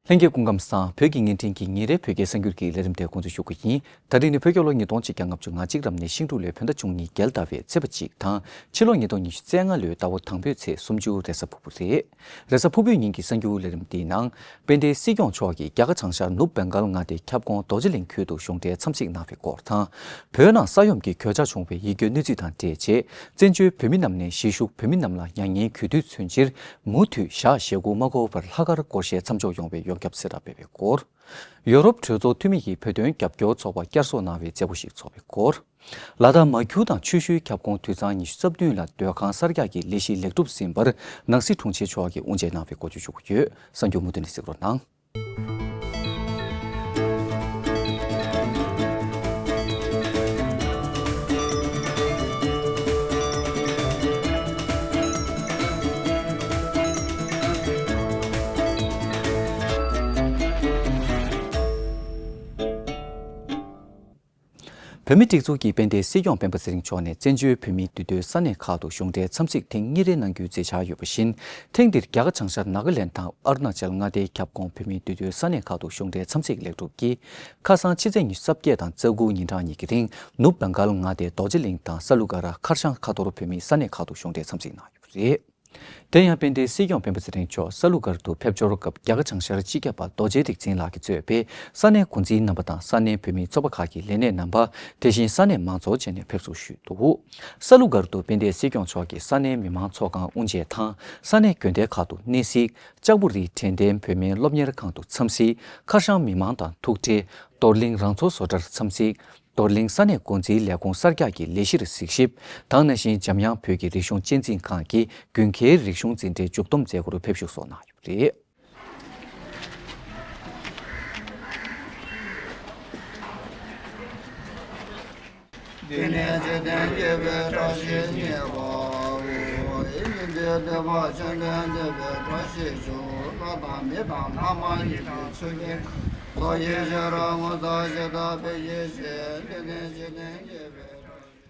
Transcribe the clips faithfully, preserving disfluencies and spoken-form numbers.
ལྷན་རྒྱས་སྐུ་ཁམས་བཟང་། བོད་ཀྱི་བརྙན་འཕྲིན་གྱི་ཉིན་རེའི་བོད་སྐད་གསར་འགྱུར་གྱི་ལས་རིམ་དེ་འགོ་འཛུགས་ཞུ་གི་ཡིན། ད་རིང་ནི་བོད་རྒྱལ་ལོ་ཉིས་སྟོང་གཅིག་བརྒྱ་ལྔ་བཅུ་ང་གཅིག་རབ་གནས་ཤིང་འབྲུག་ལོའི་བོད་ཟླ་བཅུ་གཉིས་རྒྱལ་ཟླ་བའི་ཚེས་པ་གཅིག་དང་། ཕྱི་ལོ་ཉིས་སྟོང་ཉི་ཤུ་རྩ་ལྔ་ལོའི་ཟླ་བ་དང་པོའི་ཚེས་སུམ་ཅུ་རེས་གཟའ་ཕུར་བུ་རེད། རེས་གཟའ་ཕུར་བུའི་ཉིན་གྱི་གསར་འགྱུར་ལས་རིམ་འདིའི་ནང་། དཔལ་ལྡན་སྲིད་སྐྱོང་མཆོག་གིས་རྒྱ་གར་བྱང་ཤར་ནུབ་བེང་གཱལ་མངའ་སྡེའི་ཁྱབ་ཁོངས་རྡོ་རྗེ་གླིང་ཁུལ་དུ་གཞུང་འབྲེལ་འཚམས་གཟིགས་གནང་བའི་སྐོར་དང་། བོད་ནང་ས་ཡོམ་གྱི་གོད་ཆག་བྱུང་བའི་ཡིད་སྐྱོའི་གནས་ཚུལ་དང་འབྲེལ་བྱས། བཙན་བྱོལ་བོད་མི་རྣམས་ནས་གཞིས་བཞུགས་བོད་མི་རྣམས་ལ་མྱ་ངན་གུས་འདུད་མཚོན་ཕྱིར། མུ་མཐུད་ཞག་ཞེ་དགུ་མ་འགོར་བར་ལྷག་དཀར་སྒོར་གཞས་མཚམས་འཇོག་ཡོང་བའི་ཡོངས་ཁྱབ་གསལ་བསྒྲགས་སྤེལ་བའི་སྐོར། ཡོ་རོབ་གྲོས་ཚོགས་འཐུས་མི་ཡིས་བོད་དོན་རྒྱབ་སྐྱོར་ཚོགས་པ་བསྐྱར་གསོ་གནང་བའི་མཛད་སྒོ་ཞིག་ཚོགས་པའི་སྐོར། ལ་དྭགས་མ་གྱུར་དང་ཆུ་ཤུལ་ཁྱབ་ཁོངས་དུད་ཚང་ཉི་ཤུ་རྩ་བདུན་ལ་སྡོད་ཁང་གསར་རྒྱག་གི་ལས་གཞི་ལེགས་གྲུབ་ཟིན་པར་ནང་སྲིད་དྲུང་ཆེ་མཆོག་གིས་དབུ་འབྱེད་གནང་བའི་སྐོར་བརྗོད་ཞུ་གི་ཡོད། གསར་འགྱུར་མུ་མཐུད་ནས་གཟིགས་རོགས་གནང་། བོད་མིའི་སྒྲིག་འཛུགས་ཀྱི་དཔལ་ལྡན་སྲིད་སྐྱོང་སྤེན་པ་ཚེ་རིང་མཆོག་ནས་བཙན་བྱོལ་བོད་མིའི་འདུས་སྡོད་ས་གནས་ཁག་ཏུ་གཞུང་འབྲེལ་འཚམས་གཟིགས་ཐེངས་གཉིས་རེ་གནང་རྒྱུའི་མཛད་འཆར་ཡོད་པ་བཞིན། ཐེངས་འདིར་རྒྱ་གར་བྱང་ཤར་ནཱ་ག་ལེན་དང་ཨ་རུ་ན་ཅལ་མངའ་སྡེའི་ཁྱབ་ཁོངས་བོད་མིའི་འདུས་སྡོད་ས་གནས་ཁག་ཏུ་གཞུང་འབྲེལ་འཚམས་གཟིགས་ལེགས་གྲུབ་ཀྱིས། ཁ་སང་ཕྱི་ཚེས་ཉི་ཤུ་རྩ་བརྒྱད་དང་རྩ་དགུ་ཉིན་གྲངས་གཉིས་ཀྱི་རིང་ནུབ་བེང་གཱལ་མངའ་སྡེའི་རྡོ་རྗེ་གླིང་དང་ས་ལུ་ག་ར་ཁར་ཤང་ཁ་ཐོར་བོད་མིའི་ས་གནས་ཁག་ཏུ་གཞུང་འབྲེལ་འཚམས་གཟིགས་གནང་ཡོད་པ་རེད། དེ་ཡང་དཔལ་ལྡན་སྲིད་སྐྱོང་སྤེན་པ་ཚེ་རིང་མཆོག་ས་ལུ་གར་དུ་ཕེབས་འབྱོར་སྐབས། རྒྱ་གར་བྱང་ཤར་སྤྱི་ཁྱབ་པ་རྡོ་རྗེ་རིག་འཛིན་ལགས་ཀྱིས་གཙོས་པའི་ས་གནས་འགོ་འཛིན་རྣམ་པ་དང་ས་གནས་བོད་མིའི་ཚོགས་པ་ཁག་གི་ལས་སྣེ་རྣམ་པ། དེ་བཞིན་ས་གནས་མང་ཚོགས་བཅས་ནས་ཕེབས་བསུ་ཞུས་འདུག། ས་ལུ་གར་དུ་དཔལ་ལྡན་སྲིད་སྐྱོང་མཆོག་གིས་ས་གནས་མི་མང་ཚོགས་ཁང་དབུ་འབྱེད་དང་། ས་གནས་དགོན་སྡེ་ཁག་ཏུ་གནས་གཟིགས། ལྕགས་པོ་རིའི་དྲན་རྟེན་བོད་མིའི་སློབ་གཉེར་ཁང་དུ་འཚམས་གཟིགས། ཁར་ཤང་མི་མང་དང་ཐུག་འཕྲད། རྡོར་གླིང་རང་འཚོ་བཟོ་གྲྭར་འཚམས་གཟིགས། རྡོར་གླིང་ས་གནས་འགོ་འཛིན་ལས་ཁུངས་གསར་རྒྱག་གི་ལས་གཞིར་གཟིགས་ཞིབ། དེ་ནང་བཞིན་འཇམ་དབྱངས་བོད་ཀྱི་རིག་གཞུང་གཅེས་འཛིན་ཁང་གི་དགུན་ཁའི་རིག་གཞུང་འཛིན་གྲྭའི་མཇུག་བསྡོམས་མཛད་སྒོར་ཕེབས་བཞུགས་སོགས་གནང་ཡོད་པ་རེད། འདི་ནི་འཇིག་རྟེན་བསྐྱེད་པའི་བཀྲ་ཤིས་བརྙེས་པའོ། ཡིད་བཞིན་འདིར་འདོད་པ་ཆོས་ལྡན་འདོད་པའི་བཀྲ་ཤིས་ཤོག། ལྷ་དང་མི་དང་ལྷ་མ་ཡིན་པའི་ཆོས་ཀྱི། ཚོགས་ཀྱི་ཤེས་རབ་ངོ་མཚར་ཞིག་བདག་ཕེབས་ཡིད་བཞིན་འདི་ནི་འཇིག་རྟེན་བསྐྱེད་པའི་བཀྲ་ཤིས།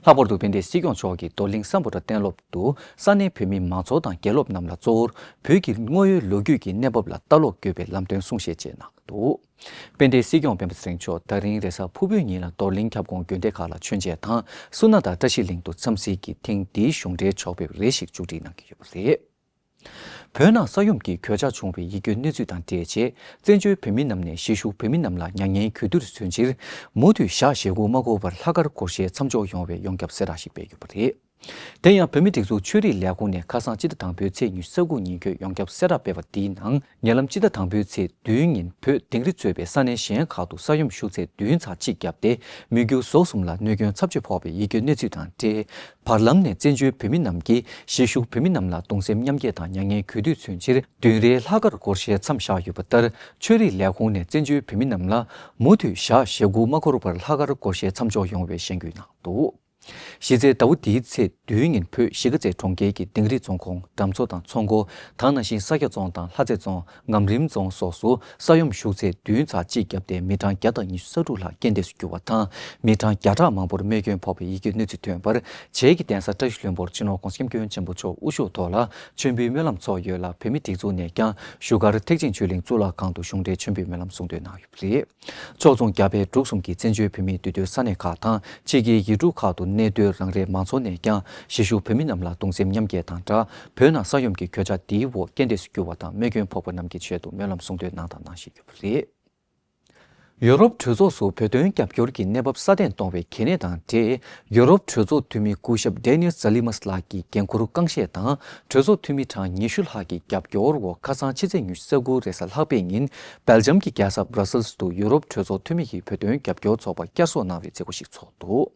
ལྷག་པར་དུ་དཔལ་ལྡན་སྲིད་སྐྱོང་མཆོག་གིས་རྡོར་གླིང་སམ་བྷོ་ཊ་གཏན་སློབ་ཏུ་ས་གནས་བོད་མི་མང་ཚོགས་དང་དགེ་སློབ་རྣམས་ལ་གཙོ་བོར་བོད་ཀྱི་དངོས་ཡོད་ལོ་རྒྱུས་ཀྱི་གནས་བབ་ལ་ལྟ་ཀློག་དགོས་པའི་ལམ་སྟོན་གསུང་བཤད་བཅས་གནང་འདུག། དཔལ་ལྡན་སྲིད་སྐྱོང་སྤེན་པ་ཚེ་རིང་མཆོག་ད་རིང་རེས་གཟའ་ཕུར་བུའི་ཉིན་ལ་རྡོར་གླིང་ཁྱབ་ཁོངས་དགོན་སྡེ་ཁག་ལ་མཆོད་མཇལ་དང་སུ་ན་དང་བཀྲ་ཤིས་གླིང་དུ་འཚམས་གཟིགས་ཀྱིས་ཐེངས་འདིའི་གཞུང་འབྲེལ་ཕྱོགས་ཕེབས་རེ་ཞིག་མཇུག་སྒྲིལ་གནང་གི་ཡོད་པ་རེད། བོད་ནང་ས་ཡོམ་གྱི་གོད་ཆག་བྱུང་བའི་ཡིད་སྐྱོའི་གནས་ཚུལ་དང་འབྲེལ་བྱས། བཙན་བྱོལ་བོད་མི་རྣམས་ནས་གཞིས་བཞུགས་བོད་མི་རྣམས་ལ་མྱ་ངན་གུས་འདུད་མཚོན་ཕྱིར། མུ་མཐུད་ཞག་ཞེ་དགུ་མ་འགོར་བར་ལྷག་དཀར་སྒོར་གཞས་མཚམས་འཇོག་ཡོང་བའི་ཡོངས་ཁྱབ་གསལ་བསྒྲགས་ཤིག་སྤེལ་ཡོད་པ་རེད། དེ་ཡང་བོད་མིའི་སྒྲིག་འཛུགས་ཆོས་རིག་ལས་ཁུངས་ནས་ཁ་སང་སྤྱི་ཟླ་དང་པོའི་ཚེས་ཉི་ཤུ་རྩ་དགུ་ཉིན་འཁོད་ཡོངས་ཁྱབ་གསལ་བསྒྲགས་སྤེལ་བ་འདིའི་ནང་། ཉེ་ལམ་སྤྱི་ཟླ་དང་པོའི་ཚེས་བདུན་ཉིན་བོད་དིང་རི་གཙོས་པའི་ས་གནས་གཞན་ཁག་ཏུ་ས་ཡོམ་ཤུགས་ཚད་བདུན་ཚེག་གཅིག་བརྒྱབ་སྟེ། མི་རྒྱུ་ཟོག་གསུམ་ལ་གནོད་སྐྱོན་ཚབས་ཆེ་ཕོག་པའི་ཡིད་སྐྱོའི་གནས་ཚུལ་དང་འབྲེལ། བར་ལམ་ནས་བཙན་བྱོལ་བོད་མི་རྣམས་ཀྱིས་གཞིས་བཞུགས་བོད་མི་རྣམས་ལ་གདུང་སེམས་མཉམ་སྐྱེད་དང་མྱ་ངན་གུས་འདུད་མཚོན་ཕྱིར། བདུན་རེའི་ལྷག་དཀར་སྒོར་གཞས་མཚམས་བཞག་ཡོད་པ་ལྟར། ཆོས་རིག་ལས་ཁུངས་ནས་བཙན་བྱོལ་བོད་མི་རྣམས་ལ་མུ་མཐུད་ཞག་ཞེ་དགུ་མ་འགོར་བར་ལྷག་དཀར་སྒོར་གཞས་མཚམས་འཇོག་ཡོང་བའི་གཞེན་སྐུལ་གནང་འདུག། གཞི་རྩའི་ཟླ་བ་འདིའི་ཚེས་བདུན་ཉིན་བོད་གཞིས་ཀ་རྩེ་གྲོང་ཁྱེར་གྱི་དིང་རི་རྫོང་ཁོངས་གྲམ་མཚོ་དང་མཚོ་མགོ། དེ་ནང་བཞིན་ས་སྐྱ་རྫོང་དང་ལྷ་རྩེ་རྫོང་། ངམ་རིང་རྫོང་སོགས་སུ་ས་ཡོམ་ཤུགས་ཚད་བདུན་ཚེག་གཅིག་བརྒྱབ་སྟེ་མི་གྲངས་བརྒྱ་དང་ཉི་ཤུ་རྩ་དྲུག་ལྷག་རྐྱེན་འདས་སུ་གྱུར་བ་དང་། མི་གྲངས་བརྒྱ་ཕྲག་མང་པོར་རྨས་སྐྱོན་ཕོག་པའི་ཡིད་སྐྱོའི་གནས་ཚུལ་ཐོན་པར། བྱེས་ཀྱི་གདན་ས་བཀྲ་ཤིས་ལྷུན་པོར་སྤྱི་ནོར་༧གོང་ས་༧སྐྱབས་མགོན་ཆེན་པོ་མཆོག་དབུ་བཞུགས་ཐོག་ལ་མཆོད་འབུལ་སྨོན་ལམ་ཚོགས་ཡོད་ལ། བོད་མིའི་སྒྲིག་འཛུགས་ནས་ཀྱང་བཞུགས་སྒར་ཐེག་ཆེན་ཆོས་གླིང་གཙུག་ལག་ཁང་དུ་གཞུང་འབྲེལ་མཆོད་འབུལ་སྨོན་ལམ་གསུང་འདོན་གནང་ཡོད་པ་རེད། ཕྱོགས་མཚུངས་རྒྱ་བལ་འབྲུག་གསུམ་གྱི་བཙན་བྱོལ་བོད་མིའི་འདུས་སྡོད་ས་གནས་ཁག་དང་ཕྱི་རྒྱལ་ཡུལ་གྲུ་ཁག་ཏུ་གནས་སྡོད་རང་རེའི་མང་ཚོགས་ནས་ཀྱང་གཞིས་བཞུགས་བོད་མི་རྣམས་ལ་གདུང་སེམས་མཉམ་སྐྱེད་དང་སྦྲགས། བོད་ནང་ས་ཡོམ་གྱི་གོད་ཆག་འདིའི་འོག་རྐྱེན་འདས་སུ་གྱུར་བ་དང་རྨས་སྐྱོན་ཕོག་པ་རྣམས་ཀྱི་ཆེད་དུ་སྨོན་ལམ་གསུང་འདོན་གནང་དང་གནང་བཞིན་ཡོད་པ་རེད། ཡོ་རོབ་གྲོས་ཚོགས་སུ་བོད་དོན་རྒྱབ་སྐྱོར་གྱི་གནས་བབ་སྲ་བརྟན་གཏོང་བའི་གལ་གནད་དང་འབྲེལ། ཡོ་རོབ་གྲོས་ཚོགས་འཐུས་མི་སྐུ་ཞབས་ཌེ་ནིས་ཛ་ལི་མཱས་ལགས་ཀྱི་འགན་འཁུར་རྐང་བཞེས་དང་། གྲོས་ཚོགས་འཐུས་མི་གྲངས་ཉི་ཤུ་ལྷག་གི་རྒྱབ་སྐྱོར་འོག་ཁ་སང་ཕྱི་ཚེས་ཉི་ཤུ་རྩ་དགུ་རེས་གཟའ་ལྷག་པའི་ཉིན། སྦེལ་ཇམ་གྱི་རྒྱལ་ས་བྷ་ར་སིལ་དུ་ཡོ་རོབ་གྲོས་ཚོགས་འཐུས་མི་ཡི་བོད་དོན་རྒྱབ་སྐྱོར་ཚོགས་པ་བསྐྱར་གསོ་གནང་བའི་མཛད་སྒོ་ཞིག་ཚོགས་འདུག།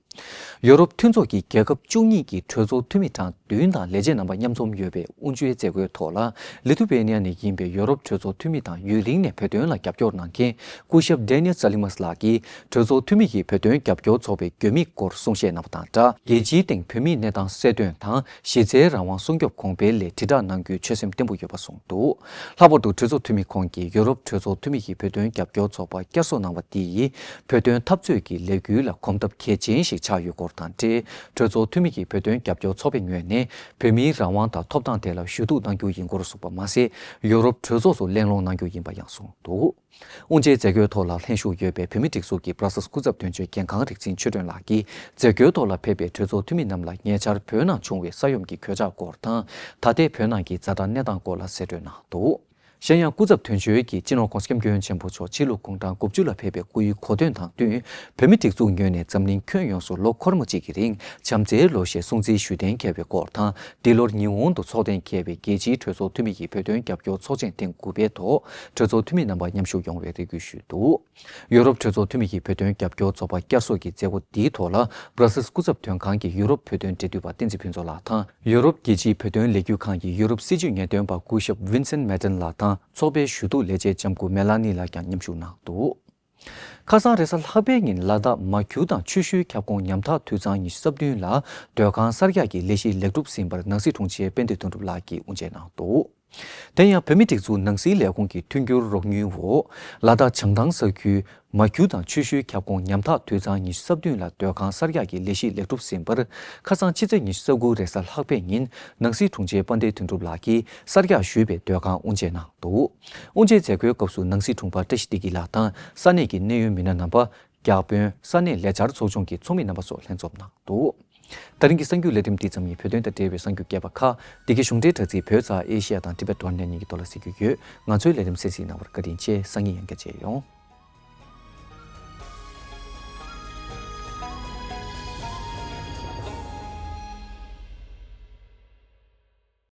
ཡོ་རོབ་མཐུན་ཚོགས་ཀྱི་རྒྱལ་ཁབ་བཅུ་གཉིས་ཀྱི་གྲོས་ཚོགས་འཐུས་མི་གྲངས་བདུན་དང་ལས་བྱེད་རྣམ་པ་མཉམ་འཛོམས་ཡོད་པའི་དབུ་འབྱེད་མཛད་སྒོའི་ཐོག་ལ། ལི་ཐུ་ཝེ་ནི་ཡ་ནས་ཡིན་པའི་ཡོ་རོབ་གྲོས་ཚོགས་འཐུས་མི་དང་ཡུན་རིང་ནས་བོད་དོན་ལ་རྒྱབ་སྐྱོར་གནང་མཁན་སྐུ་ཞབས་ཌེ་ནི་ཡལ་ཙ་ལི་མཱས་ལགས་ཀྱིས། གྲོས་ཚོགས་འཐུས་མི་ཡིས་བོད་དོན་རྒྱབ་སྐྱོར་ཚོགས་པའི་དགོས་དམིགས་སྐོར་གསུང་བཤད་གནང་བ་དང་སྦྲགས། རྒྱལ་སྤྱིའི་སྟེང་བོད་མིའི་གནས་སྟངས་གསལ་སྟོན་དང་། གཞི་རྩའི་རང་དབང་སྲུང་སྐྱོབ་གོང་འཕེལ་སླད་དྲིལ་བསྒྲགས་གནང་རྒྱུའི་ཆོད་སེམས་བརྟན་པོ་ཡོད་པ་གསུངས་འདུག། ལྷག་པར་དུ་གྲོས་ཚོགས་འཐུས་མི་ཁོང་གིས་ཡོ་རོབ་གྲོས་ཚོགས་འཐུས་མི་ཡིས་བོད་དོན་རྒྱབ་སྐྱོར་ཚོགས་པ་བསྐྱར་གསོ་གནང་བ་འདི་ཡིས། བོད་དོན་འཐབ་རྩོད་ཀྱི་ལས་འགུལ་ལ་གོམ་སྟབས་གལ་ཆེན་ཞིག་ཆགས་ཡོད་སྐོར་དང་འབྲེལ། གྲོས་ཚོགས་འཐུས་མི་ཡིས་བོད་དོན་རྒྱབ་སྐྱོར་ཚོགས་པའི་ངོས་ནས། བོད་མིའི་རང་དབང་དང་ཐོབ་ཐང་དེ་ལ་ཞུ་གཏུག་གནང་རྒྱུ་ཡིན་སྐོར་གསུངས་པ་མ་ཟད། ཡོ་རོབ་གྲོས་ཚོགས་སུ་གླེང་སློང་གནང་རྒྱུ་ཡིན་པ་ཡང་གསུངས་འདུག། དབུ་འབྱེད་མཛད་སྒོའི་ཐོག་ལ་ལྷན་ཞུགས་ཡོད་པའི་བོད་མིའི་སྒྲིག་འཛུགས་ཀྱི་བྷ་ར་སེལ་སྐུ་ཚབ་དོན་གཅོད་རྒན་ཁང་རིག་འཛིན་ཆོས་སྒྲོན་ལགས་ཀྱིས། མཛད་སྒོའི་ཐོག་ལ་ཕེབས་པའི་གྲོས་ཚོགས་འཐུས་མི་རྣམས་ལ་ཉེ་ཆར་བོད་ནང་བྱུང་བའི་ས་ཡོམ་གྱི་གོད་ཆག་སྐོར་དང་། ད་ལྟའི་བོད་ནང་གི་ཛ་དྲག་གནས་སྟངས་སྐོར་ལ་གསལ་སྟོན་གནང་འདུག། གཞན་ཡང་། སྐུ་ཚབ་དོན་གཅོད་ཀྱིས་སྤྱི་ནོར་༧གོང་ས་༧སྐྱབས་མགོན་ཆེན་པོ་མཆོག་ཕྱི་ལོ་དགུང་གྲངས་དགུ་བཅུ་ལ་ཕེབས་པའི་སྐུའི་གོ་སྟོན་དང་བསྟུན། བོད་མིའི་སྒྲིག་འཛུགས་ངོས་ནས་འཛམ་གླིང་ཁྱོན་ཡོངས་སུ་ལོ་འཁོར་མོ་གཅིག་གི་རིང་བྱམས་བརྩེའི་ལོ་ཞེས་སྲུང་བརྩི་ཞུ་གཏན་འཁེལ་བའི་སྐོར་དང་། འདི་ལོར་ཉི་ཧོང་དུ་འཚོགས་གཏན་འཁེལ་བའི་རྒྱལ་སྤྱིའི་གྲོས་ཚོགས་འཐུས་མི་ཡི་བོད་དོན་རྒྱབ་སྐྱོར་ཚོགས་ཆེན་ཐེངས་དགུ་པའི་ཐོག་གྲོས་ཚོགས་འཐུས་མི་རྣམ་པ་མཉམ་ཞུགས་ཡོང་བའི་རེ་སྐུལ་ཞུས་འདུག། ཡོ་རོབ་གྲོས་ཚོགས་འཐུས་མི་ཡི་བོད་དོན་རྒྱབ་སྐྱོར་ཚོགས་པ་བསྐྱར་གསོ་གི་མཛད་སྒོ་འདིའི་ཐོག་ལ། བྷ་ར་སེལ་སྐུ་ཚབ་དོན་ཁང་གི་ཡུ་རོབ་བོད་དོན་འབྲེལ་མཐུད་པ་བསྟན་འཛིན་ཕུན་ཚོགས་ལགས་དང་། ཡུ་རོབ་རྒྱལ་སྤྱིའི་བོད་དོན་ལས་འགུལ་ཁང་གི་ཡུ་རོབ་སྲིད་བྱུས་ངེས་སྟོན་པ་སྐུ་ཞབས་ཝིན་སེན་མེ་ཏན་ལགས་དང་། ཚོགས་པའི་ཞུ་གཏུག་ལས་བྱེད་ལྕམ་སྐུ་མེ་ལ་ནི་ལགས་ཀྱང་མཉམ་ཞུགས་གནང་འདུག། ཁ་སང་རེས་གཟའ་ལྷག་པའི་ཉིན་ལ་དྭགས་མ་གྱུར་དང་ཆུ་ཤུལ་ཁྱབ་ཁོངས་ཉམ་ཐག་དུད་ཚང་ཉི་ཤུ་རྩ་བདུན་ལ་སྡོད་ཁང་གསར་རྒྱག་གི་ལས་གཞི་ལེགས་གྲུབ་ཟིན་པར་ནང་སྲིད་དྲུང་ཆེ་དཔལ་ལྡན་དོན་གྲུབ་ལགས་ཀྱིས་དབུ་འབྱེད་གནང་འདུག། དེ་ཡང་བོད་མིའི་སྒྲིག་འཛུགས་ནང་སྲིད་ལས་ཁུངས་ཀྱི་མཐུན་འགྱུར་རོགས་དངུལ་འོག་ལ་དྭགས་བྱང་ཐང་ས་ཁུལ་མ་གྱུར་དང་ཆུ་ཤུལ་ཁྱབ་ཁོངས་ཉམ་ཐག་དུད་ཚང་ཉི་ཤུ་རྩ་བདུན་ལ་སྡོད་ཁང་གསར་རྒྱག་གི་ལས་གཞི་ལེགས་གྲུབ་ཟིན་པར། ཁ་སང་ཕྱི་ཚེས་ཉི་ཤུ་རྩ་དགུ་རེས་གཟའ་ལྷག་པའི་ཉིན་ནང་སྲིད་དྲུང་ཆེ་དཔལ་ལྡན་དོན་གྲུབ་ལགས་ཀྱིས་གསར་རྒྱག་ཞུས་པའི་སྡོད་ཁང་དབུ་འབྱེད་གནང་འདུག། དབུ་འབྱེད་མཛད་སྒོའི་སྐབས་སུ་ནང་སྲིད་དྲུང་འཕར་བཀྲ་ཤིས་བདེ་སྐྱིད་ལགས་དང་ས་གནས་ཀྱི་གནད་ཡོད་མི་སྣ་རྣམ་པ། བརྒྱ་དཔོན། ས་གནས་ལས་འཆར་ཚོགས་ཆུང་གི་ཚོགས་མི་རྣམ་པ་སོགས་ལྷན་འཛོམས་གནང་འདུག། ད་རིང་གི་གསར་འགྱུར་ལས་རིམ་འདི་ཙམ་ཡིན། བོད་དོན་དང་འབྲེལ་བའི་གསར་འགྱུར་རྒྱས་པ་ཁག་འདི་གའི་གཞུང་འབྲེལ་དྲ་ཚིགས་བོད་ཚ་ཨེ་ཤི་ཡ་དང་Tibet Online གཉིས་ཀྱི་ཐོག་ལ་གཟིགས་རྒྱུ་ཡོད། ང་ཚོའི་ལས་རིམ་གསན་གཟིགས་གནང་བར་བཀའ་དྲིན་ཆེ། སང་ཉིན་ཡང་བསྐྱར་མཇལ་ཡོང་།